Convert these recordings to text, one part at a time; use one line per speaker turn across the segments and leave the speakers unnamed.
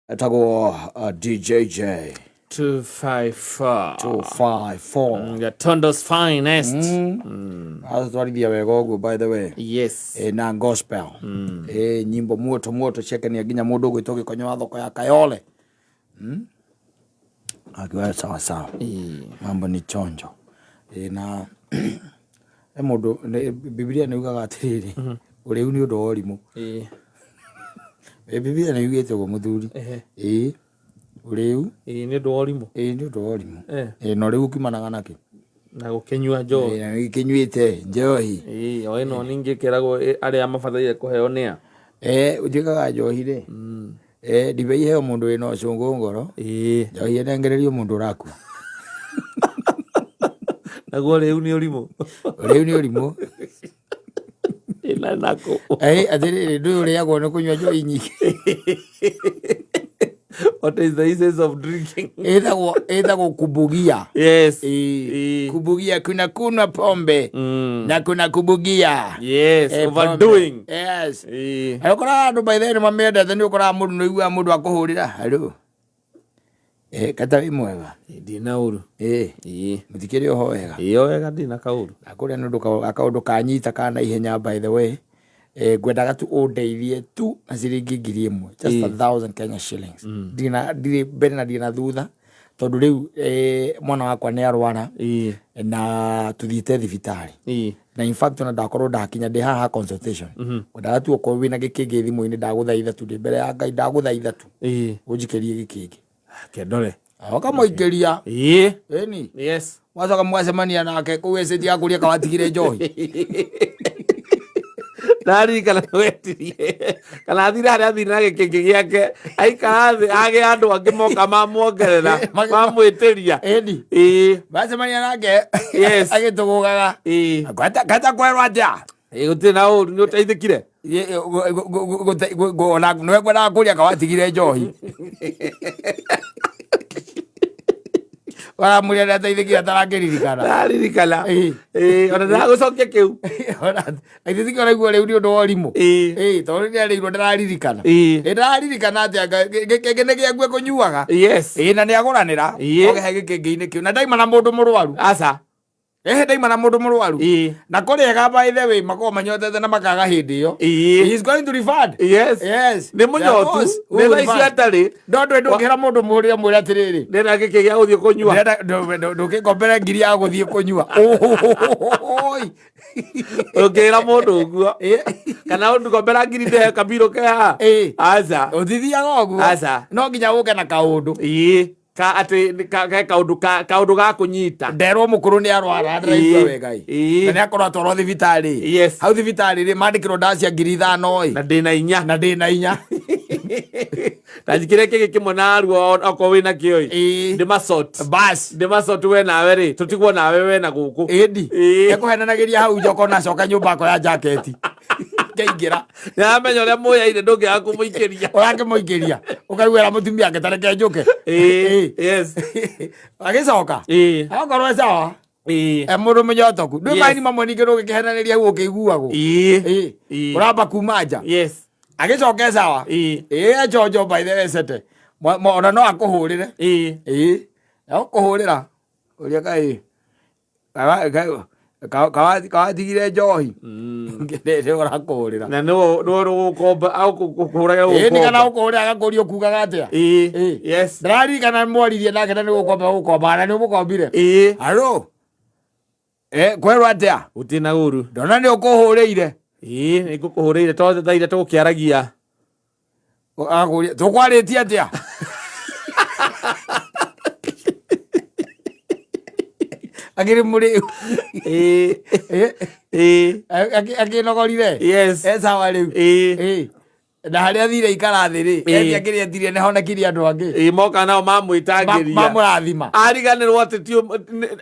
Etagwo DJJ
254.
254.
Gatondo's finest.
Atwarithia wega ũguo, by the way.
Yes.
Na gospel, nyimbo muoto muoto ciakenia nginya mũndũ ũgwĩtwo Gĩkonyo wa thoko ya Kayole. Akiwa sawa sawa. Mambo ni chonjo. Na he mũndũ Bibilia nĩ yugaga atĩrĩrĩ, ũrĩu nĩ ũndũ wa ũrimũ. Bibilia nĩ yugĩte ũguo, mũthuri. Ĩ ũrĩu.
Ĩ, nĩ ũndũ wa ũrimũ.
Ĩ, nĩ ũndũ wa ũrimũ. Na ũrĩu ũkiumanaga nakĩ?
Na gũkĩnyua njohi.
Na gĩkĩnyuĩte njohi.
Ĩ, o ĩno ningĩ ĩkeragwo arĩa mabataire kũheo nĩa.
Ũtuĩkaga njohi rĩ, ndibei iheo mũndũ wĩna ũcũngũ ngoro. Njohi ĩnengererio mũndũ ũrakua.
Naguo rĩu nĩ ũrimũ.
Ũrĩu nĩ ũrimũ.
Ĩna nako.
Atĩrĩrĩ, ndũĩ ũrĩagwo nĩ kũnyua njohi nyingĩ.
What is the essence of drinking?
Ĩtagwo kubugia. Kubugia, kuna kunwa pombe na kuna kubugia. Pombe.
Overdoing.
Yes. Na ũkoraga andũ, by the way, nĩ mamĩendete. Nĩ ũkoraga mũndũ, nĩ ũiguaga mũndũ akũhũrĩra, "Hello, kata wĩ mwega?"
Ndina ũru.
Mũtikĩrĩ oho wega?
Ĩ, o wega, ndina kaũru.
Na kũrĩa nĩ ũndũ kaũndũ kanyita ka na ihenya, by the way. Ngwendaga tu ũndeithie tu na ciringi 1,000, just 1,000 Kenya shillings. Ndirĩ na, ndirĩ mbere na ndirĩ na thutha, tondũ rĩu mwana wakwa nĩ arwara na tuthiĩte thibitarĩ. Na in fact ona ndakorwo ndakinya, ndĩ haha consultation. Ngwendaga tu okorwo wĩna gĩkĩngĩ thimũ-inĩ, ndagũthaitha tu, ndĩ mbere ya Ngai, ndagũthaitha tu ũnjikĩrie gĩkĩngĩ.
Kendore.
Ũkamũikĩria. Ĩni.
Yes.
Wacoka mwacemania nake kũu estate ya kũrĩa kawatigire njohi.
Ndaririkana wetirie kana athire harĩa athire na gĩkĩngĩ gĩake, aikara thĩ agĩ andũ angĩ moka mamuongerera, mamwĩtĩria.
Ĩni. Wacemania nake agĩtũgũgaga. Kata kwerwo atĩa?
Ĩ, gũtirĩ na ũru, nĩ ũteithĩkire.
Ona nĩwe ngwendaga kũrĩa kawatigire njohi. Waramũria nĩateithĩkire atarakĩririkana.
Ndaririkana. Ĩ, ona ndĩragũcokia kĩu.
Aithĩthikĩ ũraigua rĩu nĩ ũndũ wa ũrimũ. Tondũ nĩ arĩirwo ndĩraririkana. Ĩ, ndĩraririkana atĩa? Gĩkĩngĩ nĩ gĩaku ekũnyuaga. Ĩ, na nĩ agũranĩra. Ũgehe gĩkĩngĩ-inĩ kĩu na ndaima na mũndũ mũrwaru.
Aca.
Ehe, ndaima na mũndũ mũrwaru. Na kũrĩega, by the way, makoragwo manyotete na makaga hĩndĩ ĩyo. He is going to refund. Yes.
Nĩ mũnyotu. Nĩ thaa icio atarĩ.
No ndũĩ ndũngĩra mũndũ mũrĩa mwĩre atĩrĩrĩ,
ndĩna gĩkĩ gĩa gũthiĩ kũnyua.
Ndĩrenda ndũkĩngombere ngiri ya gũthiĩ kũnyua. Oi.
Ũngĩra mũndũ ũguo kana ũngombera ngiri ndehe kabirũ ke haha? Aca.
Ũtithiaga ũguo.
Aca.
No nginya ũke na kaũndũ.
Ĩ, ka atĩ nĩ ke kaũndũ ga kũnyita.
Nderwo mũkũrũ nĩ arwara, ndĩraigua wega ĩ. Na nĩ akorwo atwarwo thibitarĩ. Hau thibitarĩ rĩ, mandĩkĩrwo ndawa cia 5,000 ĩ.
Na ndĩna 4.
Na ndĩna 4.
Na njikĩre kĩgĩ kĩmwe na ruo okorwo wĩna kĩo ĩ. Ndĩmasort.
Bas.
Ndĩmasort we nawe rĩ, tũtigwo nawe we na gũkũ.
Ĩndi. Ekũhenanagĩria hau njoko na acoka nyũmba akoya jaketi. Ngeingĩra.
Nĩaramenya ũrĩa mũyaire, ndũngĩaga kũmũikĩria.
Ũrakĩmũikĩria. Ũkaiguĩra mũtumia ake tareke njũke. Agĩcoka. Akorwo e sawa. E mũndũ mũnyotoku. Ndũĩ maini mamwe ningĩ ndũngĩkĩhenanĩria hau ũkĩiguagwo. Ũramba kuma nja. Agĩcoka e sawa. Ĩ, ejonjo, by the way, cete. Ona no akũhũrĩre. Ĩ. Agũkũhũrĩra. Ũrĩa kaĩ. Kawatigire njohi. Nĩ ũrakũhũrĩra.
Na nĩwe nĩwe ũgũkomba agũkũhũragĩra.
Ĩ, nĩ kana ũkũhũrĩra agakũria ũkugaga atĩa. Ndĩraririkana mwaririe nake na nĩ gũkomba gũkomba na nĩ ũmũkombire. Alo. Kwerwo atĩa?
Gũtirĩ na ũru.
Ndona nĩ ũkũhũrĩire.
Ĩ, nĩ ngũkũhũrĩire tondũ thaa iria tũgũkĩaragia.
Agakũria tũkwarĩtie atĩa? Akĩrĩ mũrĩu. Akĩnogorire. E sawa rĩu. Na harĩa athire ikara thĩ rĩ, endia kĩrĩa etirie, nĩ honekirie andũ angĩ.
Ĩ, moka nao mamwĩtangĩria.
Mamũrathima.
Ariganĩrwo atĩ ti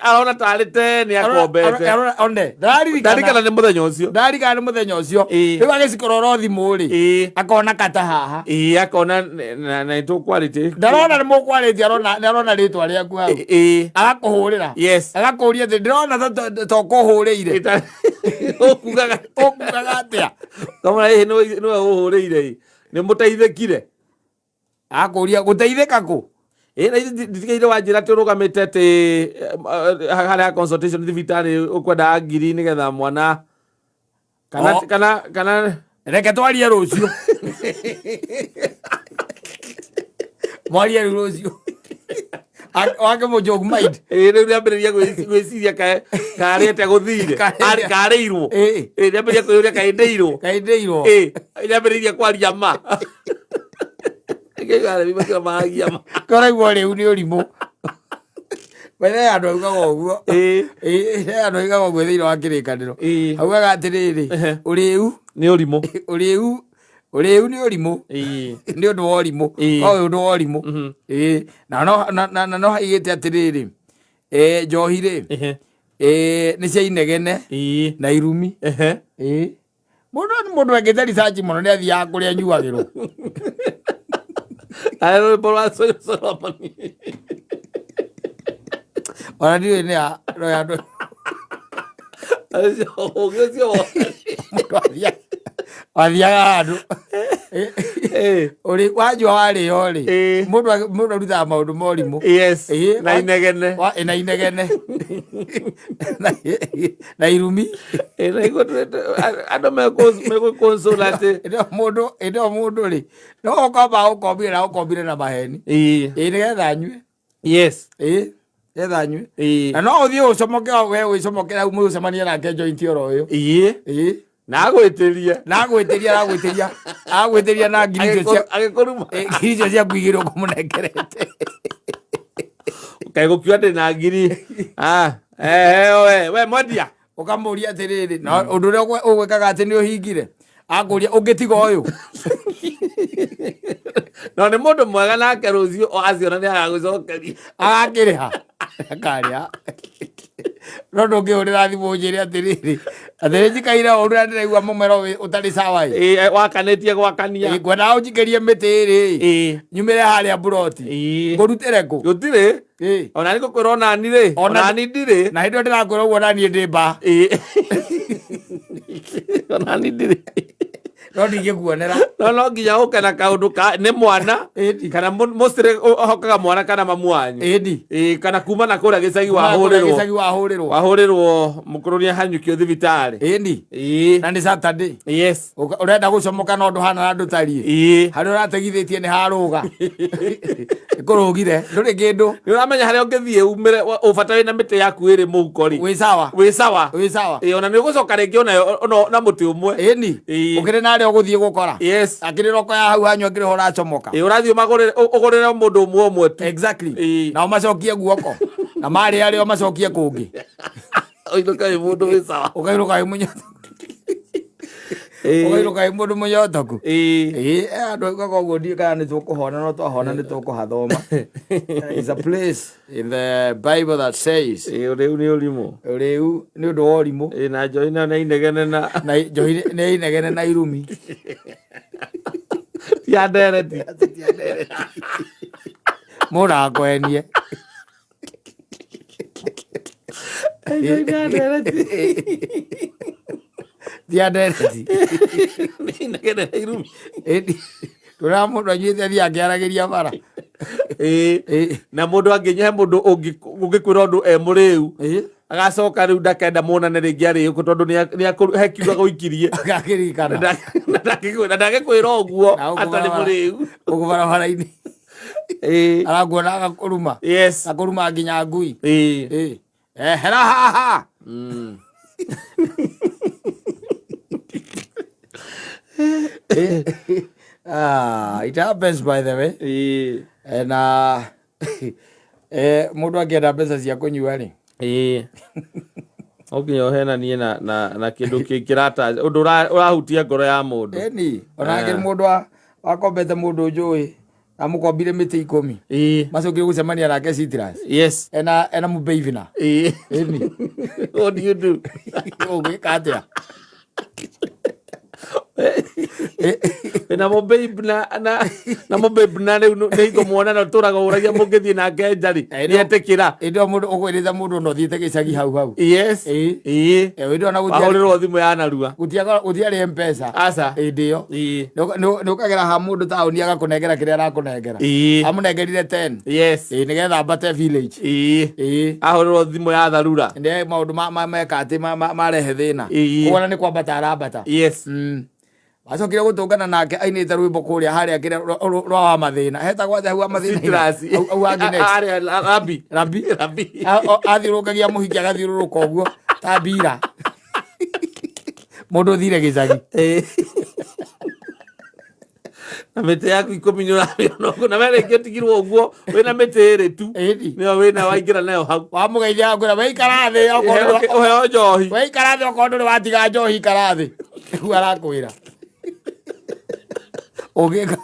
arona tarĩ te nĩ akombete.
One ndararirikana.
Ndarikana nĩ mũthenya ũcio.
Ndarikana nĩ mũthenya ũcio. Rĩu agĩcikorora thimũ rĩ, akona kata haha.
Ĩ, akona na nĩtũkwarĩtie.
Ndarona nĩ mũkwarĩtie, arona nĩ arona rĩtwa rĩaku hau. Agakũhũrĩra. Agakũria atĩ ndĩrona ta ũkũhũrĩire.
Ũkugaga.
Ũkugaga atĩa?
Kamũra, ĩhĩ, nĩwe ũhũrĩire ĩ, nĩ mũteithĩkire.
Akũria gũteithĩka kũ?
Ĩ na ithuĩ nditigeire wanjĩra atĩ ũrũgamĩte atĩ harĩa consultation thibitarĩ ũkwendaga ngiri nĩgetha mwana kana
O.
kana
Reke twarie rũciũ. Mwarie rĩu rũciũ. Wake mũjogu mind.
Ĩ rĩu nĩambĩrĩria gwĩciria karĩ atĩa gũthire.
Karĩ-
Karĩirwo.
Ĩ.
Ĩ nĩambĩrĩria kwĩyũria kaĩ ndĩirwo.
Kaĩ ndĩirwo.
Ĩ nĩambĩrĩirie kwaria ma. Ngĩigua arĩmi macio maragia ma.
Koraigua rĩu nĩ ũrimũ. Mbere ya andũ augaga ũguo.
Ĩ.
Ĩ, he andũ augaga ũguo thĩinĩ wa kĩrĩkanĩro.
Ĩ.
Augaga atĩrĩrĩ,
Ehe.
ũrĩu,
Nĩ ũrimũ.
ũrĩu, ũrĩu nĩ ũrimũ.
Ĩ.
Nĩ ũndũ wa ũrimũ.
Ĩ.
O ũndũ wa ũrimũ.
Mhm.
Ĩ, na no na- na na no haigĩte atĩrĩrĩ, njohi rĩ,
Ehe.
nĩ cia inegene
Ĩ.
na irumi.
Ehe.
Ĩ. Mũndũ nĩ mũndũ ekĩte research mũno nĩ athiaga kũrĩa anyuagĩrwo.
Arĩ rwĩmbo rwa Solomoni.
Ona ndiũĩ nĩ ya no ya andũ
Ũcio ũgĩ ũcio wothe.
mũndũ athiaga handũ.
Ĩ.
Ũrĩ wanjua warĩo rĩ,
Ĩ.
mũndũ arutaga maũndũ ma ũrimũ.
Yes.
Ĩ,
Na inegene.
Na inegene. Na irumi.
Ĩ, na iguo andũ megũkũnsũla atĩ.
Ĩndĩ ĩyo mũndũ ĩndĩ ĩyo mũndũ rĩ, no ũkomba ũkombire na ũkombire na maheni.
Ĩ.
Ĩ nĩgetha anyue.
Yes.
Ĩ nĩgetha anyue.
Ĩ.
Na no ũthiĩ ũcomoke we wĩcomokere hau mũcemanie nake joint oro ũyũ.
Ĩ.
Ĩ.
Na agwĩtĩrie.
Na agwĩtĩria aragwĩtĩria. Agwĩtĩria na ngiri icio cia
Agĩkũruma.
ĩ, ngiri icio ciaku igĩrĩ ũkũmũnengerete.
Kaĩ gũkiuga ndĩ na ngiri. Ah, we, we mwendia.
Ũkamũria atĩrĩrĩ, na ũndũ ũrĩa ũgwĩkaga atĩ nĩ ũhingire. Akũria ũngĩtiga ũyũ.
No nĩ mũndũ mwega nake rũciũ o aciona nĩ agagũcokeria.
Agakĩrĩha. Akarĩha. No ndũngĩhũrĩra thimũ ũnjĩre atĩrĩrĩ, atĩrĩ njikaire ũru na ndĩraigua mũmero ũtarĩ sawa ĩ.
Ĩ, wakanĩtie gwakania.
Ĩ, ngwendaga ũnjikĩrie mĩtĩ ĩrĩ.
Ĩ.
Nyumĩre harĩa mburoti.
Ĩ.
Ngũrutĩre kũ?
Gũtirĩ.
Ĩ.
Ona nĩ ngũkwĩra onani rĩ.
Ona-
Onani ndirĩ.
Na hĩndĩ ĩyo ndĩrakwĩra ũguo naniĩ ndĩ mba.
Ĩ. Onani ndirĩ.
No ndingĩkuonera.
No no nginya ũke na kaũndũ ka nĩ mwana
Ĩni.
kana mostly ũhokaga mwana kana mamu wanyu.
Ĩni.
Ĩ, kana kuma na kũrĩa gĩcagi
Kuma kũrĩa
wahũrĩrwo.
gĩcagi wahũrĩrwo.
Wahũrĩrwo mũkũrũ nĩ ahanyũkio thibitarĩ.
Ĩni.
Ĩ.
Na nĩ Saturday.
Yes.
Ũrenda gũcomoka no ndũhana na ndũtariĩ.
Ĩ.
Harĩa ũrategithĩtie nĩ harũga. Ĩkũrũgire. Ndũrĩ kĩndũ.
Nĩ ũramenya harĩa ũngĩthiĩ umĩre ũbata wĩna mĩtĩ yaku ĩrĩ mũhuko rĩ.
Wĩ sawa.
Wĩ sawa.
Wĩ sawa.
Ĩ, ona nĩ ũgũcoka rĩngĩ onayo na mũtĩ ũmwe.
Ĩni.
Ĩ.
Ũkĩrĩ na harĩa ũgũthiĩ gũkora.
Yes.
Akĩrĩ roko ya hau hanyu akĩrĩ ho ũracomoka.
Ĩ, ũrathiĩ ũmagũrĩre ũgũrĩre mũndũ ũmwe ũmwe tu.
Exactly.
Ĩ.
Nao macokie guoko. Na marĩ arĩa macokie kũngĩ.
Ũinũke wĩ mũndũ wĩ sawa.
Ũkainũka wĩ mũnyotoku.
Ĩ.
Ũkainũka wĩ mũndũ mũnyotoku.
Ĩ.
Ĩ, andũ augaga ũguo ndiũĩ kana nĩ tũkũhona no twahona nĩ tũkũhathoma. Is a place in the Bible that says
Ĩ, ũrĩu nĩ ũrimũ.
ũrĩu nĩ ũndũ wa ũrimũ
Ĩ, na njohi nayo nĩ inegene na
na njohi nĩ inegene na irumi.
ti ya ndereti.
Mũndũ akwenie.
Njohi nĩ ya ndereti.
Ti ya ndereti.
Nĩ inegene na irumi.
Ĩni. Ndũrona mũndũ anyuĩte athiĩ akĩaragĩria bara.
Ĩ.
Ĩ.
Na mũndũ angĩnyua he mũndũ ũngĩkwĩra ũndũ e mũrĩu.
Ĩ.
Agacoka rĩu ndakenda muonane rĩngĩ arĩũkũ tondũ he kiugo agũikirie.
Agakĩririkana.
Na ndangĩkwĩra ũguo
Na gũkũ
atarĩ
barabara-
mũrĩu.
Gũkũ barabara-inĩ.
Ĩ.
Arakuona agakũruma.
Yes.
Akũruma nginya ngui.
Ĩ.
Ĩ. Ehera haha. Ah, it happens by the way.
Ĩ.
Na mũndũ angĩenda mbeca cia kũnyua rĩ.
Ĩ. No nginya ũhenanie na kĩndũ kĩrata ũndũ ũrahutia ngoro ya mũndũ.
Ĩni, ona angĩ mũndũ wakombete mũndũ njũĩ amũkombire mĩtĩ 10.
Ĩ.
Macokire gũcemania nake Citrus.
Yes.
Ena mũbeivina.
Ĩ.
Ĩni.
What do you do?
Ũgwĩka atĩa?
Na mũbabe na na na mũbabe na rĩu nĩ hingo muonana ũtũraga ũragia mũngĩthiĩ nake nja rĩ, nĩetĩkĩra.
Hĩndĩ ĩyo mũndũ ũkwĩrĩte mũndũ ona ũthiĩte gĩcagi hau hau.
Yes.
Ĩĩ.
Ĩĩ.
Hĩndĩ ĩyo na gũtiarĩ
Wahũrĩrwo thimũ ya narua.
Gũtiarĩ Mpesa.
Aca.
Hĩndĩ ĩyo.
Ĩĩ.
Nĩ ũkagera ha mũndũ taũni agakũnengera kĩrĩa arakũnengera.
Ĩĩ.
Amũnengerire 10.
Yes.
Ĩĩ, nĩgetha ambate village.
Ĩĩ.
Ĩĩ.
Ahũrĩrwo thimũ ya tharura.
Nĩ maũndũ meka atĩ marehe thĩna.
Ĩĩ.
Kuona nĩ kwambata arambata.
Yes.
Acokire gũtũngana nake ainĩte rwĩmbo kũrĩa harĩa kĩrĩa rwa wa mathĩna hetagwo atĩa hau wa mathĩna?
Citrus.
Hau hangĩ next.
Harĩa Rabi.
Rabi.
Rabi.
Athiũrũrũkagia mũhiki agathiũrũrũka ũguo ta mbira mũndũ ũthire gĩcagi.
Ĩĩ. Na mĩtĩ yaku 10 nĩ ũramĩona ũguo na we rĩngĩ ũtigirwo ũguo wĩna mĩtĩ ĩrĩ tu.
Ĩni.
Nĩyo wĩna waingĩra nayo hau.
Wamũgeithia akwĩra weikara thĩ okorwo
Ũheo njohi.
Weikara thĩ okorwo ndũrĩ watiga njohi, ikara thĩ, nĩguo arakwĩra ũngĩka.